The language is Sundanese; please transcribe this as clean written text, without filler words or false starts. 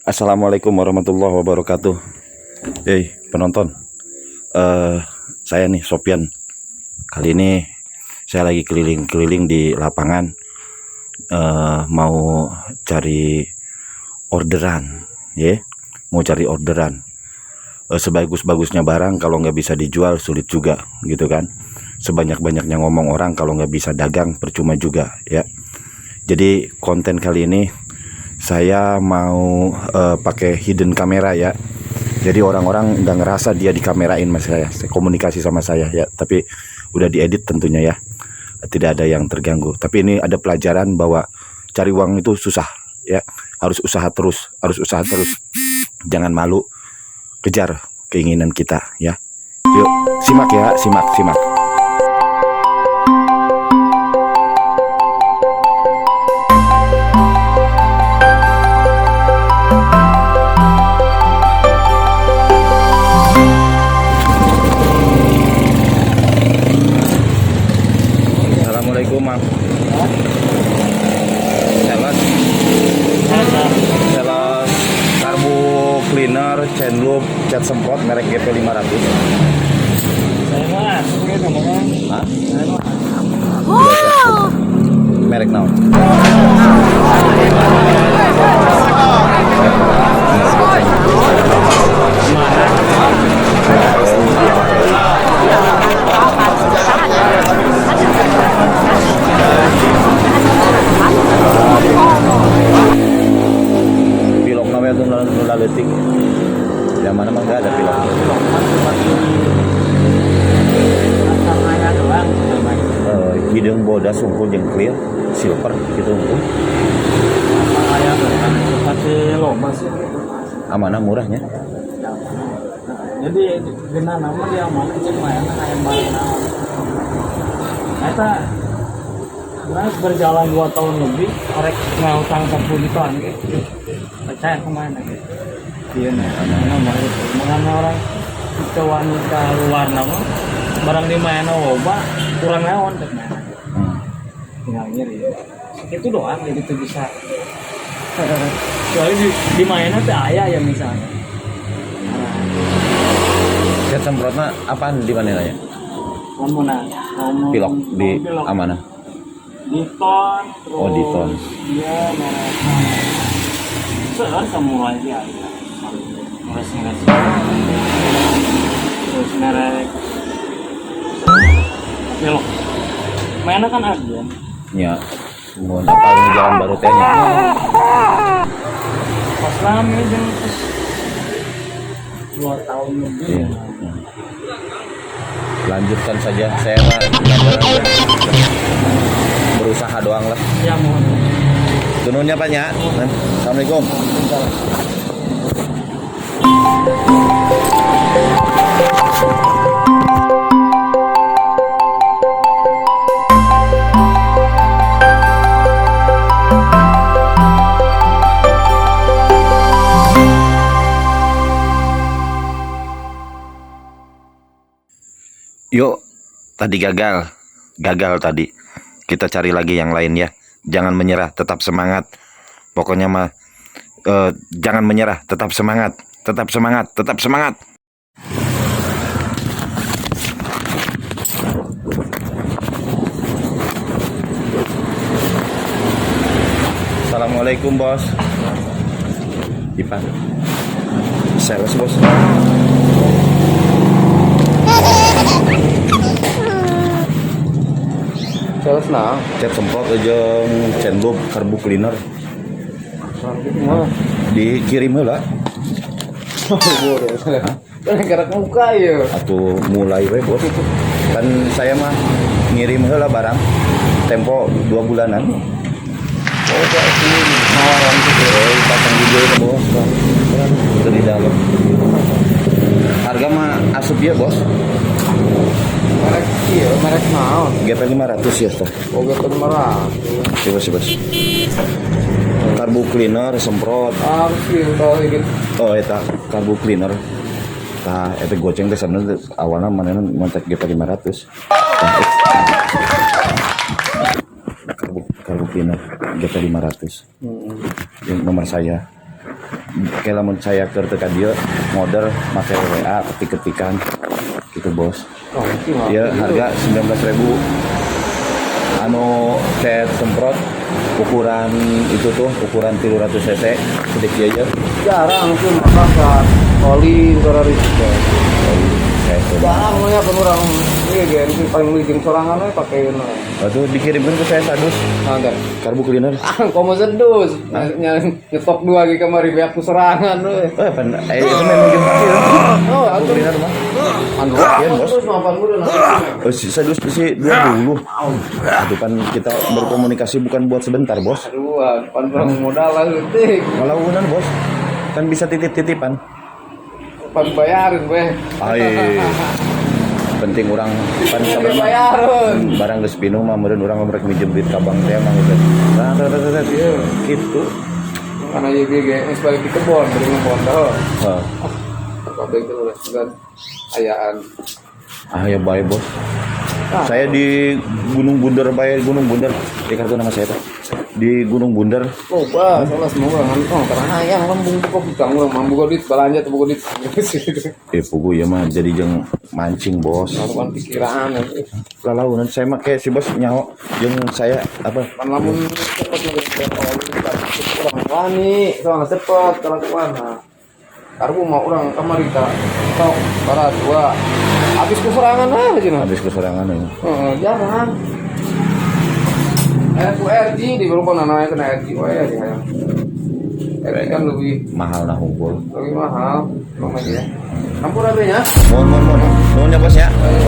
Assalamualaikum warahmatullahi wabarakatuh. Hey penonton, saya nih Sopian. Kali ini saya lagi keliling-keliling di lapangan, mau cari orderan, ya, mau cari orderan. Sebagus-bagusnya barang kalau nggak bisa dijual sulit juga, gitu kan. Sebanyak-banyaknya ngomong orang kalau nggak bisa dagang percuma juga, ya. Jadi konten kali ini saya mau pakai hidden kamera ya. Jadi orang-orang nggak ngerasa dia dikamerain mas saya komunikasi sama saya ya. Tapi udah diedit tentunya ya. Tidak ada yang terganggu. Tapi ini ada pelajaran bahwa cari uang itu susah ya. Harus usaha terus, harus usaha terus. Jangan malu, kejar keinginan kita ya. Yuk, simak ya, simak, simak. Assalamualaikum, Mang. Sales, sales karbu cleaner, chain lube, cat semprot merek GP 500. Saya mah asup gitu namanya. Hah? Saya mah Merek naon? Pilok namanya tuh nu leutik. Yang mana mah nggak ada pilok. namanya doang. Namanya. Hideung bodas unggul jeung clear silver gitu unggul. Namanya doang. Pasti lomba sih. Amanah murahnya. Jadi gena nama dia mana cek mana ayam barang naon. Eta beras berjalan 2 tahun lebih, korek ngutang 10 jutaan gitu. Percaya kemana gitu. Iya nah, mana itu. Mengenai orang ke wanita luar nama barang di mana loba kurang naon teh mana gitu. Tinggal ngiri itu doang jadi tuh bisa soalnya di mana teh aya ya misalnya nah, Cat semprotna apaan di mana ya? ngomong ngomong Pilok di pilok. amanah. Di ton terus Oh, di ton. Iya merek seueur semua aja mulai ngeres terus merek pilok mainnya kan agen. Ya. Mun apa ini jalan baru teh nya? Pas rame jeung terus 2 tahun lebih. Iya. Lanjutkan saja, saya mah berusaha doang lah. Ya mohon. Tununnya Pak nya. Assalamualaikum. Yuk, tadi gagal. Gagal tadi. Kita cari lagi yang lain ya. Jangan menyerah, tetap semangat. Pokoknya mah jangan menyerah, tetap semangat, tetap semangat, tetap semangat. Assalamualaikum bos. Ipan. Sales bos. Sales nah, Cat semprot jeung chain lube karbu cleaner mah. Dikirim heula. Bodoh. Kan karek muka ya. Atau mulai we bos. Kan saya mah ngirim heula barang tempo 2 bulanan. Oh, kok sini nawaran gitu. Eh, pasang video itu bos. Itu di dalam. Harga mah asup ya bos. Merek iya, merek naon? GP 500 ya teh. Oh, gitu merah. Coba sih bos. Karbu cleaner semprot. Ah, sih tahu dikit. Oh eta karbu cleaner. Tah eta goceng teh sebenarnya awalnya manehna montek GP 500. Tah, eh. Karbu cleaner GP 500. Yang nomor saya. Kayak lamun saya keur teu ka dieu ngorder make WA ketik-ketikan gitu, Bos. Oh, itu mah. Iya, harga 19.000. Anu cat semprot ukuran itu tuh ukuran 300 cc sedikit aja. Jarang sih makan oli antara itu. Saya coba. Jarang ya kan orang iya gen paling beli jeung sorangan we pake nu. Aduh, dikirimkan ke saya sadus Nah, kan. karbu cleaner. Ah, komo sedus. Nyetok dua lagi kamari beak ku sorangan we. Eh, pan, itu memang jeung pake ya. Oh, Karbu atuh. cleaner mah. Anu, Iya, Bos. terus mapan udah Oh, si sadus sih 20. Itu kan kita berkomunikasi bukan buat sebentar, Bos. Aduh, pan urang modal lah leutik. Kalau unan, Bos. Kan bisa titip-titipan. Pan bayarin we. Ai. Penting urang pan sabar mah. Bayarin. Barang geus pinuh mah meureun urang rek minjem duit ka bank teh mah gitu. Nah, teh, teh, teh, Iya. gitu. Karena ieu ge geus balik di kebon, bari ngebon dah. Heeh. Kabeh itu udah kan ayaan. Ah ya baik, Bos. Ah. Saya di Gunung Bunder bae, Gunung Bunder. Di kartu nama saya tuh. Di Gunung Bunder. Oh, bah, salah semua orang oh, karena hayang lembung buka hutang urang mah boga duit belanja teu boga duit. Eh pugu ya mah jadi jeung mancing, Bos. Lakukan pikiran. Lalaunan saya mah kayak si bos nyaho jeung saya apa? Pan lamun cepet mah geus urang wani, soalnya cepet kelakuan. Nah, karbu mah urang kamari ka tok barat dua. Habis keserangan ah cenah. Habis kesorangan ya. Heeh, jarang. Ku RG di berubah namanya kena RG we di hayang. RG kan lebih Mahal nah hungkul. lebih mahal. Emang aja ya. Ampun abe nya. Mohon mohon mohon. Nuhun ya, Bos ya. Ayo.